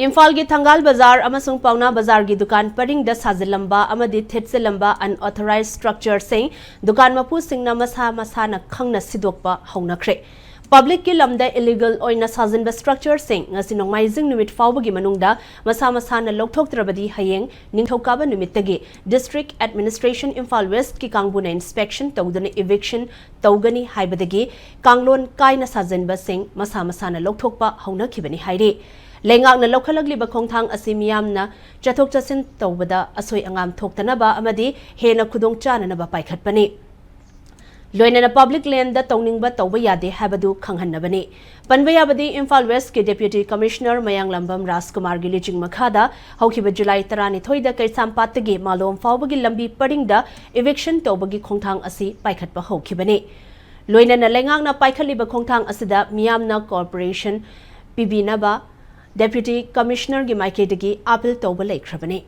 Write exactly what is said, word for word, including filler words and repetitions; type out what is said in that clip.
ꯏꯝꯐꯥꯜꯒꯤ ꯊꯪꯒꯥꯜ ꯕꯖꯥꯔ ꯑꯃꯁꯨꯡ ꯄꯥꯎꯅꯥ ꯕꯖꯥꯔꯒꯤ ꯗꯨꯀꯥꯟ ꯄꯔꯤꯡꯗ ꯁꯥꯖꯤꯜꯂꯝꯕ ꯑꯃꯗꯤ ꯊꯤꯠꯆꯤꯜꯂꯝꯕ unauthorized structureꯁꯤꯡ ꯗꯨꯀꯥꯟ ꯃꯄꯨꯁꯤꯡꯅ ꯃꯁꯥ ꯃꯁꯥꯅ ꯈꯪꯅ ꯁꯤꯗꯣꯛꯄ ꯍꯧꯅꯈ꯭ꯔꯦ꯫ Publicꯀꯤ ꯂꯝꯗ illegal ꯑꯣꯏꯅ ꯁꯥꯖꯤꯟꯕ structureꯁꯤꯡ ꯉꯁꯤ ꯅꯣꯡꯃꯥꯏꯖꯤꯡ ꯅꯨꯃꯤꯠ ꯐꯥꯎꯕꯒꯤ ꯃꯅꯨꯡꯗ ꯃꯁꯥ ꯃꯁꯥꯅ ꯂꯧꯊꯣꯛꯇ꯭ꯔꯕꯗꯤ ꯍꯌꯦꯡ ꯅꯤꯡꯊꯧꯀꯥꯕ ꯅꯨꯃꯤꯠꯇꯒꯤ District Administration Imphal Westꯀꯤ ꯀꯥꯡꯕꯨꯅ inspection ꯇꯧꯗꯨꯅ eviction ꯇꯧꯒꯅꯤ ꯍꯥꯏꯕꯗꯒꯤ ꯀꯥꯡꯂꯣꯟ ꯀꯥꯏꯅ ꯁꯥꯖꯤꯟꯕꯁꯤꯡ ꯃꯁꯥ ꯃꯁꯥꯅ ꯂꯧꯊꯣꯛꯄ ꯍꯧꯅꯈꯤꯕꯅꯤ ꯍꯥꯏꯔꯤ꯫ ꯂꯩꯉꯥꯛꯅ ꯂꯧꯈꯠꯂꯛꯂꯤꯕ ꯈꯣꯡꯊꯥꯡ ꯑꯁꯤ ꯃꯤꯌꯥꯝꯅ ꯆꯠꯊꯣꯛ ꯆꯠꯁꯤꯟ ꯇꯧꯕꯗ ꯑꯁꯣꯏ ꯑꯉꯥꯝ ꯊꯣꯛꯇꯅꯕ ꯑꯃꯗꯤ ꯍꯦꯟꯅ ꯈꯨꯗꯣꯡ ꯆꯥꯅꯅꯕ ꯄꯥꯏꯈꯠꯄꯅꯤ꯫ ꯂꯣꯏꯅꯅ public landꯗ ꯇꯧꯅꯤꯡꯕ ꯇꯧꯕ ꯌꯥꯗꯦ ꯍꯥꯏꯕꯗꯨ ꯈꯪꯍꯟꯅꯕꯅꯤ꯫ ꯄꯟꯕ ꯌꯥꯕꯗꯤ, ꯏꯝꯐꯥꯜ Westꯀꯤ Deputy Commissioner ꯃꯌꯥꯡꯂꯥꯝꯕꯝ ꯔꯥꯖꯀꯨꯃꯥꯔꯒꯤ ꯂꯨꯆꯤꯡ ꯃꯈꯥꯗ ꯍꯧꯈꯤꯕ July ꯇꯔꯥꯅꯤꯊꯣꯏꯗ ꯀꯩꯁꯥꯝꯄꯥꯠꯇꯒꯤ ꯃꯥꯂꯣꯝ ꯐꯥꯎꯕꯒꯤ ꯂꯝꯕꯤ ꯄꯔꯤꯡꯗ eviction ꯇꯧꯕꯒꯤ ꯈꯣꯡꯊꯥꯡ ꯑꯁꯤ ꯄꯥꯏꯈꯠꯄ ꯍꯧꯈꯤꯕꯅꯤ꯫ ꯂꯣꯏꯅꯅ ꯂꯩꯉꯥꯛꯅ ꯄꯥꯏꯈꯠꯂꯤꯕ ꯈꯣꯡꯊꯥꯡ ꯑꯁꯤꯗ ꯃꯤꯌꯥꯝꯅ cooperation ꯄꯤꯕꯤꯅꯕ Deputy Commissionerꯒꯤ ꯃꯥꯏꯀꯩꯗꯒꯤ appeal ꯇꯧꯕ ꯂꯩꯈ꯭ꯔꯕꯅꯤ꯫